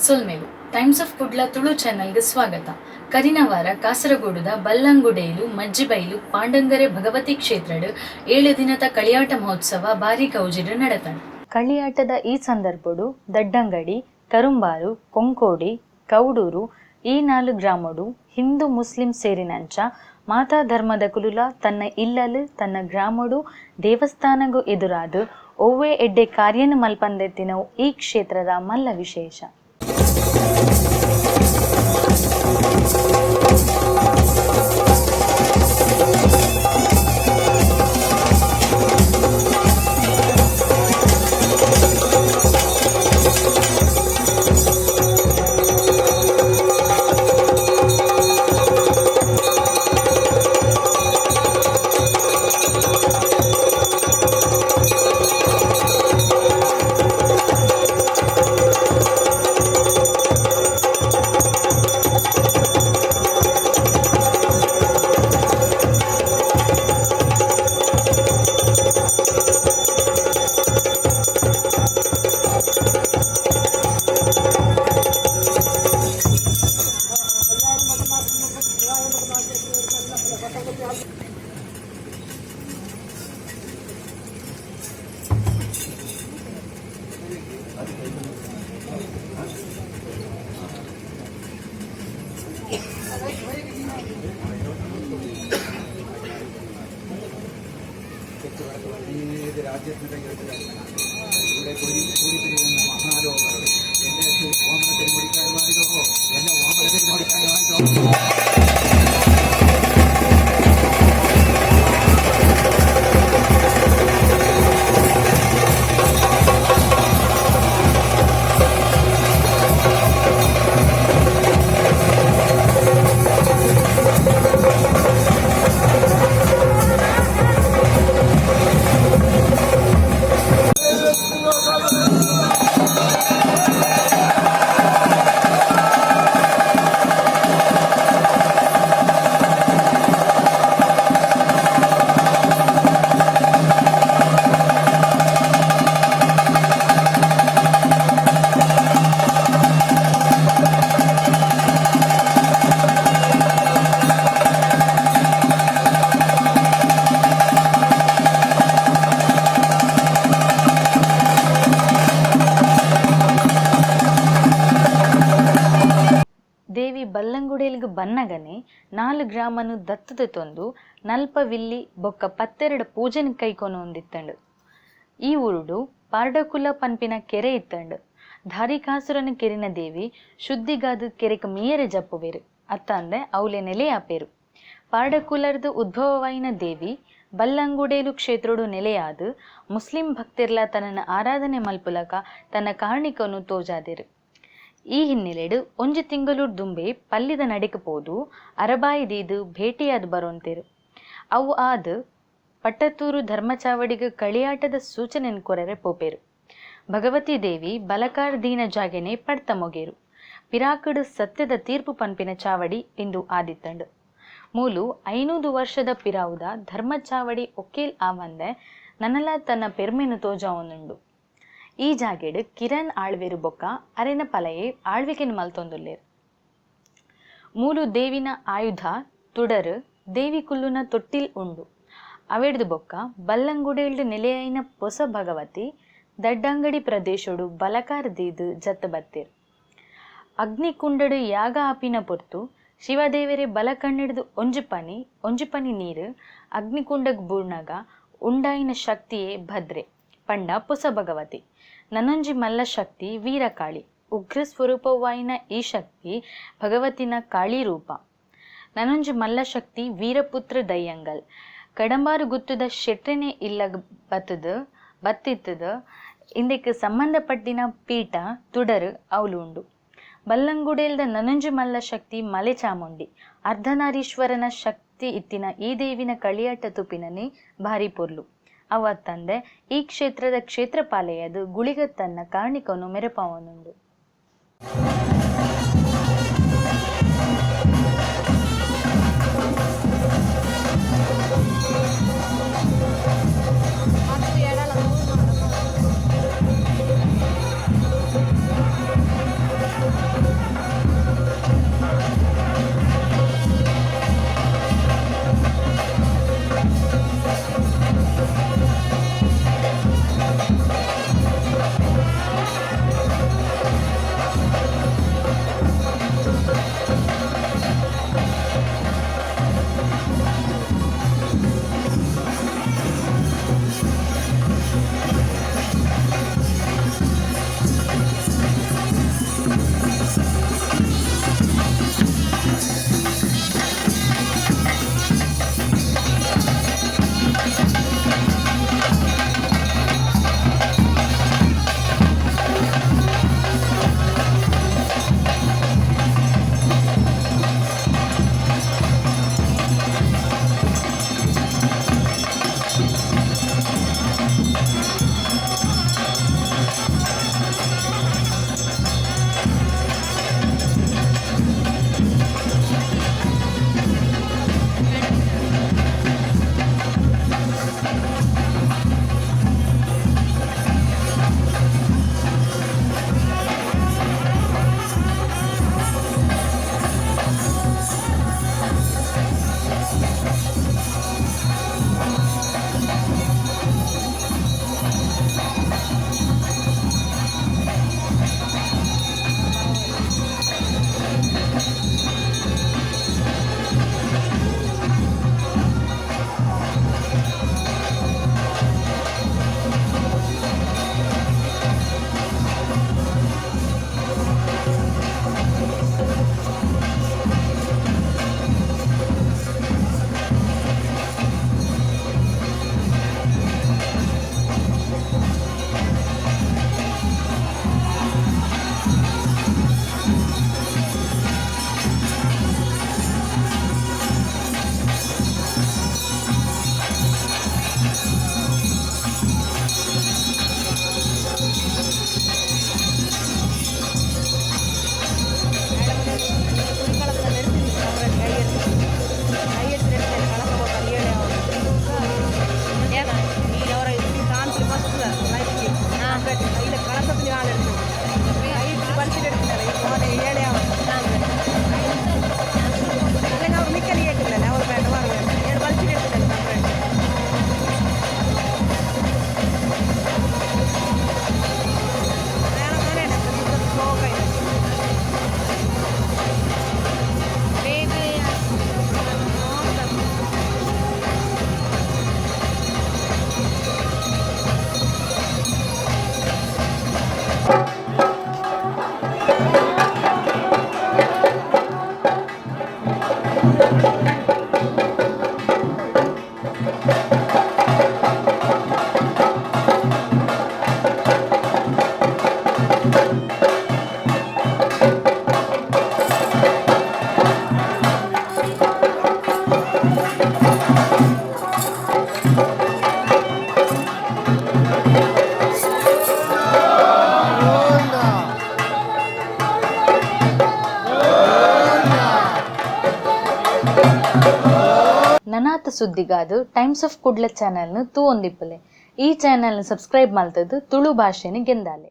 ಸೊಲ್ಮೆಲು. Times of Kudla Tulu ಚಾನೆಲ್ಗೆ ಸ್ವಾಗತ. ಕರಿನ ವಾರ ಕಾಸರಗೋಡುದ ಬಲ್ಲಂಗುಡೇಲು, ಮಜ್ಜಿಬೈಲು, ಪಾಂಡಂಗರೆ ಭಗವತಿ ಕ್ಷೇತ್ರಡ್ 7 ದಿನದ ಕಳಿಯಾಟ ಮಹೋತ್ಸವ ಬಾರಿ ಗೌಜಿಡ್ ನಡತಂಡ್. ಕಳಿಯಾಟದ ಈ ಸಂದರ್ಭಡು ದಡ್ಡಂಗಡಿ, ಕರುಂಬಾರು, ಕೊಂಕೋಡಿ, ಕೌಡೂರು ಈ 4 ಗ್ರಾಮಡು ಹಿಂದೂ ಮುಸ್ಲಿಂ ಸೇರಿನಂಚ ಮಾತಾ ಧರ್ಮದ ಕುಲುಲ ತನ್ನ ಇಲ್ಲಲು ತನ್ನ ಗ್ರಾಮಡು ದೇವಸ್ಥಾನಗೂ ಎದುರಾದು ಒವ್ವೆ ಎಡ್ಡೆ ಕಾರ್ಯನು ಮಲ್ಪಂದೆತ್ತಿನವು ಈ ಕ್ಷೇತ್ರದ ಮಲ್ಲ ವಿಶೇಷ. ದೇವಿ ಬಲ್ಲಂಗುಡೇಲ್ಗ್ ಬನ್ನಗನೆ 4 ಗ್ರಾಮನು ದತ್ತದ ತೊಂದು ನಲ್ಪವಿಲ್ಲಿ ಬೊಕ್ಕ 12 ಪೂಜೆನ್ ಕೈಕೊನು ಒಂದಿತ್ತಂಡು. ಈ ಊರುಡು ಪಾರ್ಡಕುಲ ಪನ್ಪಿನ ಕೆರೆ ಇತ್ತಂಡು. ಧಾರಿಕಾಸುರನ ಕೆರಿನ ದೇವಿ ಶುದ್ಧಿಗಾದ ಕೆರೆಕ್ ಮೀಯರೆ ಜಪ್ಪುವೆರು ಅತ್ತಂದೆ ಅವ್ಲೆ ನೆಲೆಯಾಪೇರು. ಪಾರ್ಡಕುಲರ್ದು ಉದ್ಭವವಾಯಿನ ದೇವಿ ಬಲ್ಲಂಗುಡೇಲು ಕ್ಷೇತ್ರಡು ನೆಲೆಯಾದು ಮುಸ್ಲಿಂ ಭಕ್ತಿರ್ಲ ತನ್ನನ್ನು ಆರಾಧನೆ ಮಲ್ಪುಲಕ ತನ್ನ ಕಾರ್ಣಿಕನು ತೋಜಾದೆರು. ಈ ಹಿನ್ನೆಲೆಡು ಒಂಜಿ ತಿಂಗಳೂರ್ ದುಂಬೆ ಪಲ್ಲಿದ ನಡಿಕ ಪೋದು ಅರಬಾಯಿ ದೀದು ಭೇಟಿಯಾದ ಬರೋಂತೇರು. ಅವು ಆದು ಪಟ್ಟತೂರು ಧರ್ಮಚಾವಡಿಗೆ ಕಳಿಯಾಟದ ಸೂಚನೆನ್ ಕೊರರೆ ಪೋಪೇರು. ಭಗವತಿ ದೇವಿ ಬಲಕಾರ್ ದೀನ ಜಾಗೆನೆ ಪಡ್ತ ಮೊಗೇರು. ಪಿರಾಕುಡು ಸತ್ಯದ ತೀರ್ಪು ಪನ್ಪಿನ ಚಾವಡಿ ಇಂದು ಆದಿತ್ತಂಡು. ಮೂಲು 500 ವರ್ಷದ ಪಿರಾವುದ ಧರ್ಮಚಾವಡಿ ಒಕ್ಕೇಲ್ ಆವಂದೆ ನನಲ ತನ್ನ ಪೆರ್ಮೆನು ತೋಜಾವೊಂದುಂಡು. ಈ ಜಾಗೆಡ್ ಕಿರಣ್ ಆಳ್ವೇರು ಬೊಕ್ಕ ಅರೆನ ಪಲಯೆ ಆಳ್ವಿಕೆನ್ ಮಲ್ತೊಂದುಲ್ಲೇರು. ಮೂಲು ದೇವಿನ ಆಯುಧ ತುಡರು ದೇವಿ ಕುಲ್ಲುನ ತೊಟ್ಟಿಲ್ ಉಂಡು. ಅವೆಡ್ದು ಬೊಕ್ಕ ಬಲ್ಲಂಗುಡೇಲ್ಡ್ ನೆಲೆಯಾಯಿನ ಪೊಸ ಭಗವತಿ ದಡ್ಡಂಗಡಿ ಪ್ರದೇಶೊಡು ಬಲಕಾರ್ ದೀದು ಜತ್ತ ಬತ್ತೇರು. ಅಗ್ನಿಕುಂಡಡು ಯಾಗ ಆಪಿನ ಪೊರ್ತು ಶಿವದೇವರೇ ಬಲಕಣ್ಣಿಡ್ದು ಒಂಜಿ ಪನಿ ಒಂಜಿ ಪನಿ ನೀರು ಅಗ್ನಿಕುಂಡಗ್ ಬೂರ್ನಗ ಉಂಡಾಯಿನ ಶಕ್ತಿಯೇ ಭದ್ರೆ ಪಂಡ ಪೊಸ ಭಗವತಿ. ನನೊಂಜಿ ಮಲ್ಲ ಶಕ್ತಿ ವೀರಕಾಳಿ. ಉಗ್ರ ಸ್ವರೂಪವಾಯಿನ ಈ ಶಕ್ತಿ ಭಗವತಿನ ಕಾಳಿ ರೂಪ. ನನೊಂಜಿ ಮಲ್ಲ ಶಕ್ತಿ ವೀರಪುತ್ರ ದಯ್ಯಂಗಲ್. ಕಡಂಬಾರು ಗುತ್ತದ ಶೆಟ್ರನೆ ಇಲ್ಲಗ್ ಬತ್ತದ ಬತ್ತಿತ್ತದ ಇಂದಕ್ಕೆ ಸಂಬಂಧಪಟ್ಟಿನ ಪೀಠ ತುಡರು ಅವಲು ಉಂಡು. ಬಲ್ಲಂಗುಡೇಲ್ದ ನನೊಂಜಿ ಮಲ್ಲ ಶಕ್ತಿ ಮಲೆ ಚಾಮುಂಡಿ. ಅರ್ಧನಾರೀಶ್ವರನ ಶಕ್ತಿ ಇತ್ತಿನ ಈ ದೇವಿನ ಕಳಿಯಾಟ ತುಪಿನನೆ ಭಾರಿ ಪೊರ್ಲು. ಅವತ್ತಂದೆ ಈ ಕ್ಷೇತ್ರದ ಕ್ಷೇತ್ರಪಾಲೆಯದು ಗುಳಿಗತ್ತನ್ನ ಕಾರ್ಣಿಕನು ಮೆರೆಪಾವನುಂಡು. ನನಾತ್ ಸುದ್ದಿಗಾದ್ ಟೈಮ್ಸ್ ಆಫ್ ಕುಡ್ಲ ಚಾನೆಲ್ನ್ ತೂವೊಂದಿಪ್ಪುಲೆ. ಈ ಚಾನೆಲ್ನ್ ಸಬ್ಸ್ಕ್ರೈಬ್ ಮಲ್ತ್ದ್ ತುಳು ಭಾಷೆನ್ ಗೆಂದಾಲೆ.